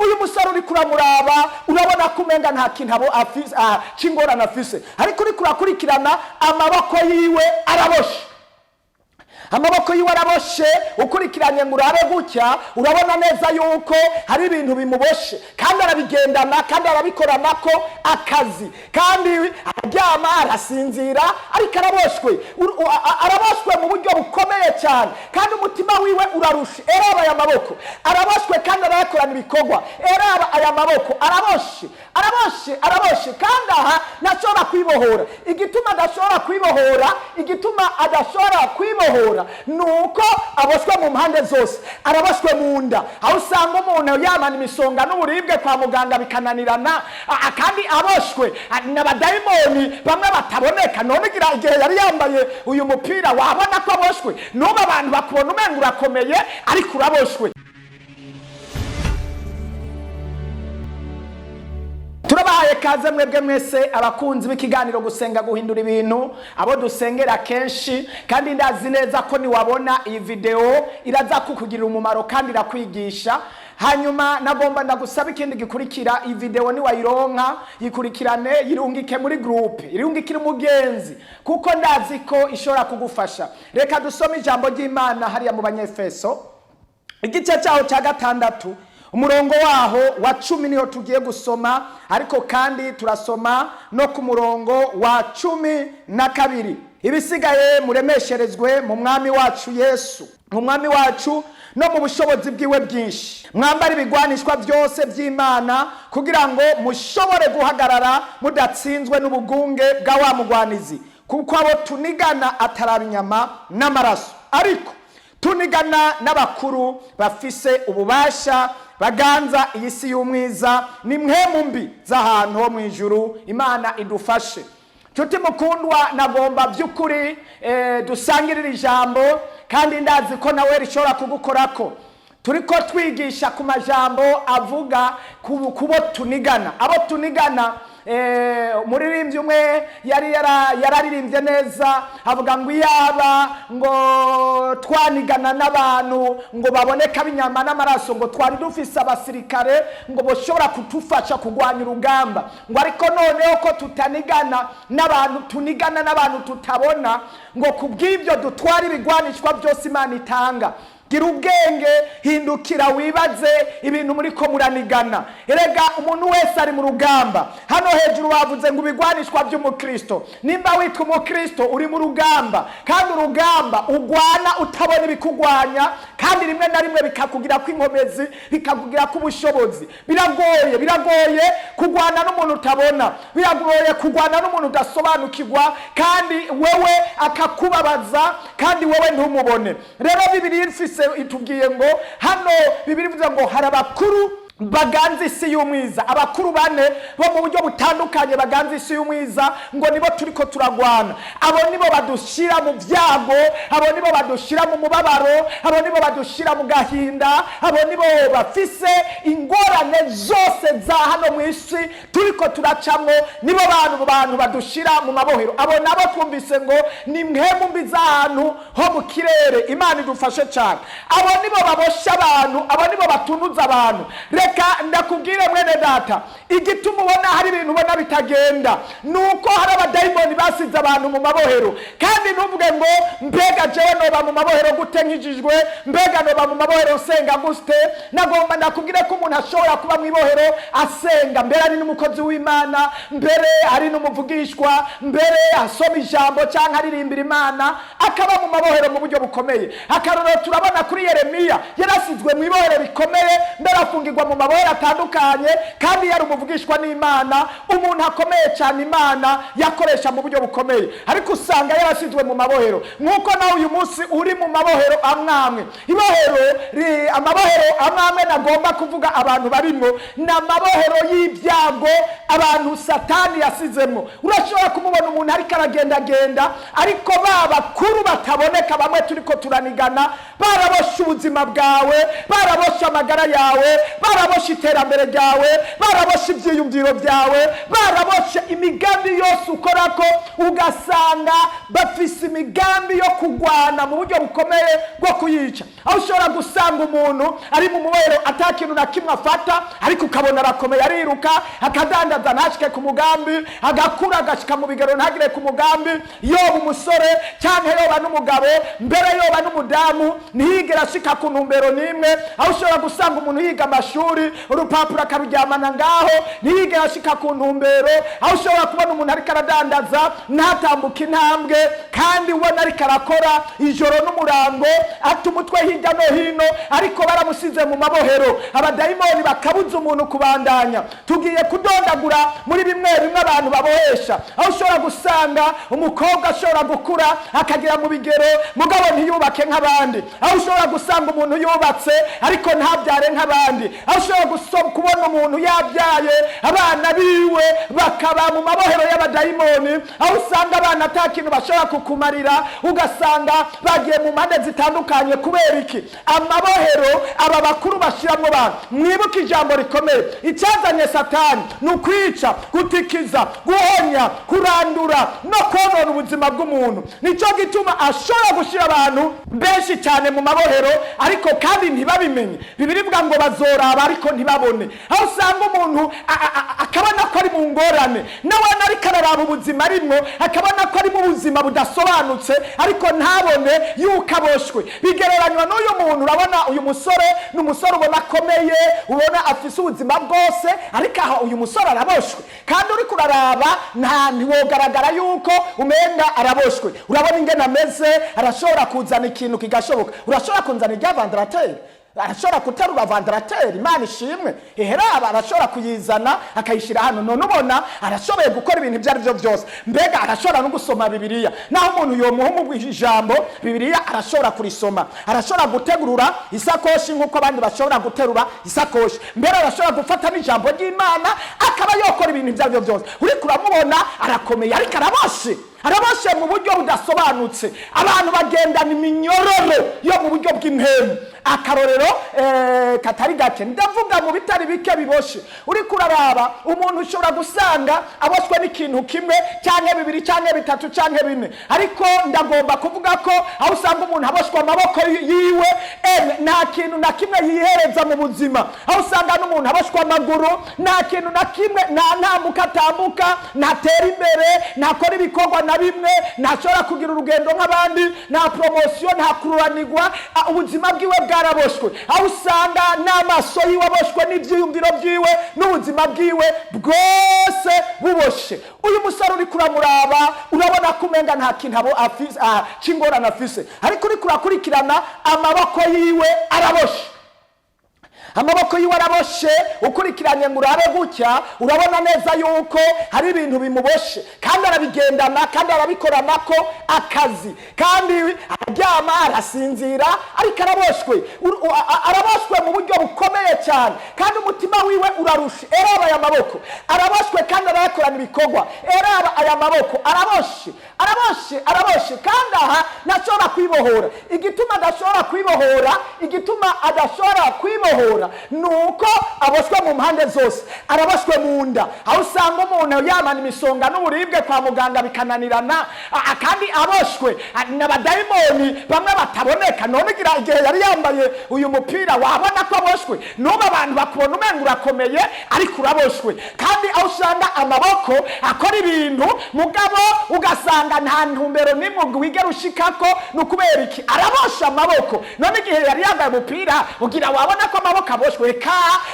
Uyu musore uri kuramuraba, urabona ko umenga nta kintu abo afise c'ingorane afise, ariko uriko urakurikirana amaboko yiwe araboshe. Amaboko yiwe araboshe. Ukurikiranye ngo urabe gutya, urabona neza yuko hari ibintu bimuboshe, kandi arabigendana, kandi arabikoranako akazi, kandi araryama, arasinzira, ariko araboshwe. Araboshwe mu buryo bukomeye cyane, kandi umutima wiwe urarushe. Eraba aya maboko araboshwe, kandi arayakorana ibikorwa. Eraba aya maboko araboshe, araboshe, araboshe, kandi aha ntashobora kwibohora. Igituma adashobora kwibohora, igituma adashobora kwibohora ni uko aboshwe mu mpande zose. Araboshwe mu nda, aho usanga umuntu yamana imisonga n'uburibwe kwa muganga bikananirana, kandi aboshwe n'abadayimoni bamwe bataboneka. None gira igihe yari yambaye uyu mupira, wabona ko aboshwe. N'ubu abantu bakubona umenga urakomeye, ariko uraboshwe. Turabahaye kaze mwebwe mwese abakunzi b'ikiganiro Gusenga Guhindura Ibintu, abo dusengera kenshi, kandi ndazi neza ko niwabona iyi video iraza kukugirira umumaro kandi irakwigisha. Hanyuma nagomba ndagusaba ikindi gikurikira: iyi video niwayironka, yikurikirane, yirungike muri groupe, irungikire umugenzi, kuko ndazi ko ishobora kugufasha. Reka dusome ijambo ry'Imana hariya mu Banyefeso, igice cyaho cya 6, umurongo waho wa 10 niho tugiye gusoma, ariko kandi turasoma no ku murongo wa 12. Ibisigaye muremesherezwe mu Mwami wacu Yesu, mu Mwami wacu no mu bushobozi bwiwe bwinshi. Mwambare ibigwanishwa byose by'Imana, kugira ngo mushobore guhagarara mudatsinzwe n'ubugunge bwa wa mugwanizi, kuko abo tunigana ataraba inyama n'amaraso, ariko tunigana n'abakuru bafise ububasha, baganza iyi si y'umwiza, ni mpwemu mbi z'ahantu ho mu ijuru. Imana idufashe. Nshuti mukundwa, nagomba by'ukuri dusangirire ijambo, kandi ndazi ko nawe rishobora kugukorako. Turiko twigisha ku majambo avuga kubo tunigana, abo tunigana. Umuririmbyi umwe yari yararirimbye neza, avuga ngo iyaba ngo twanigana n'abantu ngo baboneka b'inyama n'amaraso, ngo twari dufise abasirikare ngo boshobora kudufasha kurwanya urugamba, ngo ariko noneho ko tutanigana n'abantu, tunigana n'abantu tutabona, ngo kubw'ibyo dutwara ibigwanishwa byose Imana itanga. Gira ubwenge, hindukira, wibaze ibintu muri ko muranigana. Erega umuntu wese ari mu rugamba. Hano hejuru bavuze ngo ibigwanishwa by'umukristo. Nimba witwa umukristo, uri mu rugamba, kandi urugamba ugwana utabona ibikugwanya, kandi rimwe na rimwe bikakugira ko inkomezi, bikakugira ko ubushobozi. Biragoye, biragoye kurwana n'umuntu utabona, biragoye kurwana n'umuntu udasobanukirwa, kandi wewe akakubabaza, kandi wewe ntumubone. Rero Bibiliya ifise itubwiye ngo hano, Bibiliya ivuze ngo hari abakuru baganza isi y'umwiza, abakuru bane bo mu buryo butandukanye baganza isi y'umwiza, ngo nibo turiko turagwana. Abo nibo badushyira mu byago, abo nibo badushyira mu mubabaro, abo nibo badushyira mu gahinda, abo nibo bafise ingorane zose za hano mu isi turiko turacamwo, nibo bantu badushyira mu mabohero. Abo nabo twumvise ngo ni mpwemu mbi z'ahantu ho mu kirere. Imana idufashe cyane. Abo nibo babosha abantu, abo nibo batunuza abantu. Reka ndakubwire mwene data, igituma ubona hari ibintu ubona bitagenda ni uko hari abadayimoni basize abantu mu mabohero. Kandi ntuvuge ngo mbega jewe noba mu mabohero gute nkijijwe? Mbega noba mu mabohero nsenga gute? Nagomba ndakubwire ko umuntu ashobora kuba mu ibohero asenga, mbere ari n'umukozi w'Imana, mbere ari n'umuvugishwa, mbere asoma ijambo cyangwa aririmbira Imana, akaba mu mabohero mu buryo bukomeye. Akarorero turabona kuri Yeremiya, yarasizwe mu ibohero rikomeye, mbere afungirwa mu mabohero atandukanye, kandi yari umuvugishwa n'Imana, umuntu akomeye cyane Imana yakoresha mu buryo bukomeye, ariko usanga yarasizwe mu mabohero, nk'uko nawe uyu munsi uri mu mabohero amwamwe. Ibohero amabohero amwamwe nagomba kuvuga abantu barimo ni amabohero y'ibyago, abantu Satani yasizemo. Urashobora kumubona umuntu ariko aragendagenda, ariko ba bakuru bataboneka, bamwe turiko turanigana, baraboshe ubuzima bwawe, baraboshe amagara yawe, baraboshe Baraboshe iterambere ryawe, baraboshe ibyiyumviro byawe, baraboshe imigambi yose ukorako, ugasanga bafise imigambi yo kugwana mu buryo bukomeye bwo kuyica. Aho ushobora gusanga umuntu ari mu mubohero ata kintu na kimwe afata, ariko ukabona arakomeye, ariruka, akadandaza ntashike ku mugambi, agakura agashika mu bigero ntagire ku mugambi. Yoba umusore cyangwa yoba n'umugabo, mbere yoba n'umudamu, ntiyigere ashika ku ntumbero n'imwe. Aho ushobora gusanga umuntu yiga amashuri, urupapuro akaruryamana ngaho, ntiyigere ashika ku ntumbero. Aho ushobora kubona umuntu ariko aradandaza ntatambuke intambwe, kandi ubona ariko arakora ijoro n'umurango, ata umutwe hirya no hino, ariko baramusize mu mabohero, abadayimoni bakabuza umuntu kubandanya. Tugiye kudondagura muri bimwe bimwe abantu babohesha. Aho ushobora gusanga umukobwa ashobora gukura akagera mu bigero, mugabo ntiyubake nk'abandi. Aho ushobora gusanga umuntu yubatse ariko ntabyare nk'abandi. Aho ushobora kubona umuntu yabyaye, abana biwe bakaba mu mabohero y'abadayimoni. Aho usanga abana ata kintu bashobora kukumarira, ugasanga bagiye mu mpande zitandukanye. Kubera iki? Amabohero aba bakuru bashyiramo abantu. Mwibuke ijambo rikomeye: icyazanye Satani ni ukwica, gutikiza, guhonya, kurandura no konona ubuzima bw'umuntu. Nicyo gituma ashobora gushyira abantu benshi cyane mu mabohero, ariko kandi ntibabimenye. Bibiliya ivuga ngo bazoraba ariko ntibabone. Aho usanga umuntu akabona ko ari mu ngorane, nawe ariko araraba ubuzima arimwo, akabona ko ari mu buzima budasobanutse, ariko ntabone yuko aboshwe. Bigereranywa n'uyu muntu. Urabona uyu musore ni umusore ubona akomeye, ubona afise ubuzima bwose, ariko aha uyu musore araboshwe. Kandi uriko uraraba nta ntiwogaragara yuko umenga araboshwe. Urabona ingene ameze, arashobora kuzana ikintu kigashoboka. Urashobora kuzana irya ventilateur, arashobora guterura ventilateur, Imana ishimwe. Eheraba, arashobora kuyizana akayishyira hano. None ubona arashoboye gukora ibintu ibyo ari byo byose. Mbega arashobora no gusoma Bibiliya, naho umuntu yomuha ijambo Bibiliya arashobora kurisoma. Arashobora gutegurura isakoshi nk'uko abandi bashobora guterura isakoshi. Mbere arashobora gufata n'ijambo ry'Imana, akaba yokora ibintu ibyo ari byo byose. Uriko uramubona arakomeye, ariko araboshe, araboshe mu buryo budasobanutse. Abantu bagendana iminyororo yo mu buryo bw'impemu. Akarorero katari gake ndavuga mu bitari bike biboshe. Uriko uraraba umuntu, ushobora gusanga aboshwe n'ikintu kimwe cyangwa bibiri cyangwa bitatu cyangwa bine, ariko ndagomba kuvuga ko aho usanga umuntu aboshwe amaboko yiwe, nta kintu na kimwe yihereza mu buzima. Aho usanga n'umuntu aboshwe amaguru, nta kintu na kimwe, nta ntambuka atambuka, ntatera imbere, ntakora ibikorwa na bimwe, ntashobora kugira urugendo nk'abandi, nta promotion, nta kururanirwa, ubuzima bwiwe bwaraboshwe. Aho usanga n'amaso yiwe aboshwe, n'ibyiyumviro byiwe n'ubuzima bwiwe bwose buboshe. Uyu musore uri kuramuraba, urabona ko umenga nta kintu abo afise c'ingorane afise, ariko uriko urakurikirana amaboko yiwe araboshe, amaboko yiwe araboshe. Ukurikiranye ngo urabe gutya, urabona neza yuko hari ibintu bimuboshe, kandi arabigendana, kandi arabikorana ko akazi, kandi araryama arasinzira, ariko araboshwe. Araboshwe mu buryo bukomeye cyane, kandi umutima wiwe urarushe. Eraba aya maboko araboshwe, kandi arayakorana ibikorwa. Eraba aya maboko araboshe, araboshe, araboshe, kandi aha ntashobora kwibohora. Igituma adashobora kwibohora, igituma adashobora kwibohora ni uko aboshwe mu mpande zose. Araboshwe mu nda, aho usanga umuntu yamana imisonga n'uburibwe kwa muganga bikananirana, kandi aboshwe n'abadayimoni bamwe bataboneka. None gira igihe yari yambaye uyu mupira, wabona ko aboshwe. N'ubu abantu bakubona umenga urakomeye, ariko uraboshwe. Kandi aho usanga amaboko akora ibintu, mugabo ugasanga nta ntumbero n'imwe wigera ushikako. Ni ukubera iki? Araboshe amaboko. None igihe yari yambaye umupira, ugira wabona ko amaboko aboshwe. Ka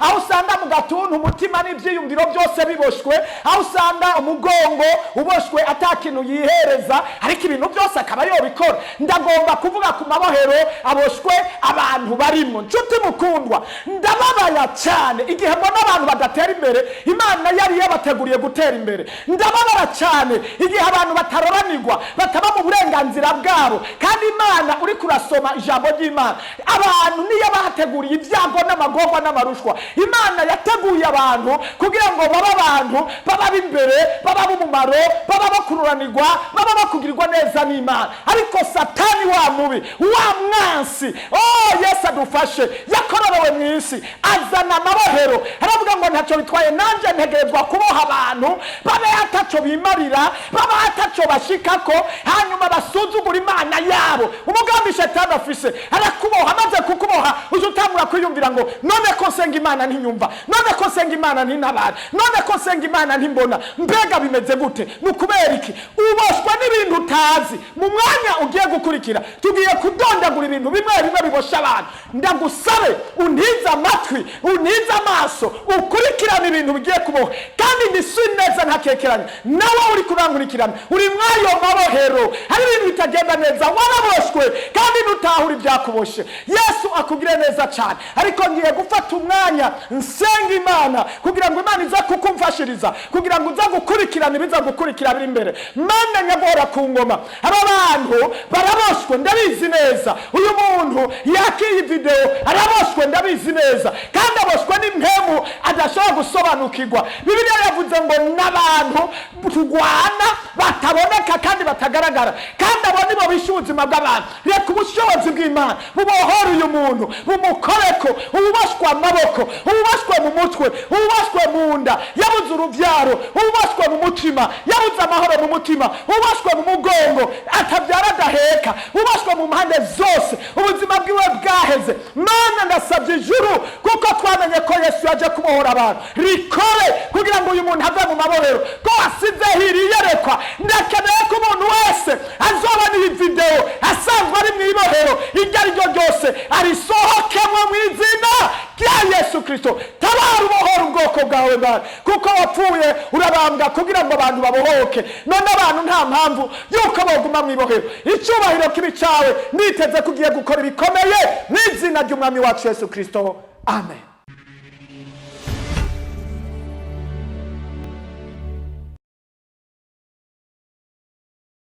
aho usanga mu gatuntu, umutima n'ibyiyumviro byose biboshwe. Aho usanga umugongo uboshwe, ata kintu yihereza, ariko ibintu byose akaba yobikora. Ndagomba kuvuga ku mabohero aboshwe abantu barimo. Nshuti mukundwa, ndababaya cyane igihe mbona abantu badatera imbere Imana yari yabateguriye gutera imbere. Ndababara cyane igihe abantu bataroranirwa, bataba mu burenganzira bwabo, kandi Imana, uri kurasoma ijambo ry'Imana, abantu niyo bahateguriye ibyago n'ama amagorwa n'amarushwa. Imana yateguye abantu kugira ngo babe abantu baba b'imbere, baba b'umumaro, baba bakururanirwa, baba bakugirirwa neza n'Imana. Ariko Satani wa mubi, wa mwansi, oh Yesu adufashe, yakororewe mu isi, azana amabohero. Aravuga ngo ntacyo bitwaye, nanjye ntegerezwa kuboha abantu babe ataco bimarira, babe ataco bashikako, hanyuma basuzugura Imana yabo. Umugambi Shetani afise, arakuboha. Amaze kukuboha, uza utangura kwiyumvira ngo none ko nsenga Imana ntinyumva, none ko nsenga Imana ntintabara, none ko nsenga Imana ntimbona, mbega bimeze gute? Ni ukubera iki uboshwa n'ibintu utazi? Mu mwanya ugiye gukurikira tugiye kudondagura ibintu bimwe bimwe bibosha abantu. Ndagusabe untize amatwi, untize amaso, ukurikirane ibintu bigiye kuboha. Kandi ndisi neza ntakekeranya nawe uri kurankurikirana, uri mw'ayo mabohero, hari ibintu bitagenda neza, waraboshwe kandi ntutahura ibyakuboshe. Yesu akugire neza cyane. Ariko ngiye gufata umwanya nsenga Imana kugira ngo Imana ize kukumfashiriza, kugira ngo uze gukurikirana ibiza gukurikira biri imbere. Mana nyagora ku ngoma, aba bantu baraboshwe, ndabizi neza. Uyu muntu yakiye video araboshwe, ndabizi neza, kandi aboshwe n'impemu adashobora gusobanukirwa. Bibiliya yavuze ngo n'abantu turwana bataboneka kandi batagaragara, kandi abo nibo bishe ubuzima bw'abantu. Reka ubushobozi bw'Imana bubohore uyu muntu, bumukoreko. Ububoshwe amaboko, ububoshwe mu mutwe, ububoshwe mu nda, yabuze urubyaro, ububoshwe mu mutima, yabuze amahoro mu mutima, ububoshwe mu mugongo, atabyara adaheka, ububoshwe mu mpande zose, ubuzima bwiwe bwaheze. Mana, ndasabye ijuru, kuko twamenye ko Yesu yaje kubohora abantu, rikore kugira ngo uyu muntu ave mu mabohero ko wasize hiriyerekwa. Ndakeneye ko umuntu wese azobona iyi video asanzwe ari mu ibohero iryo ari ryo ryose arisohokemo mu izina rya Yesu Kristo. Tabara ubohora ubwoko bwawe Mana, kuko wapfuye urabambwa kugira ngo abantu babohoke. None abantu nta mpamvu yuko boguma mu ibohero. Icyubahiro kibi cyawe, niteze ko ugiye gukora ibikomeye mu izina ry'Umwami wacu Yesu Kristo, amen.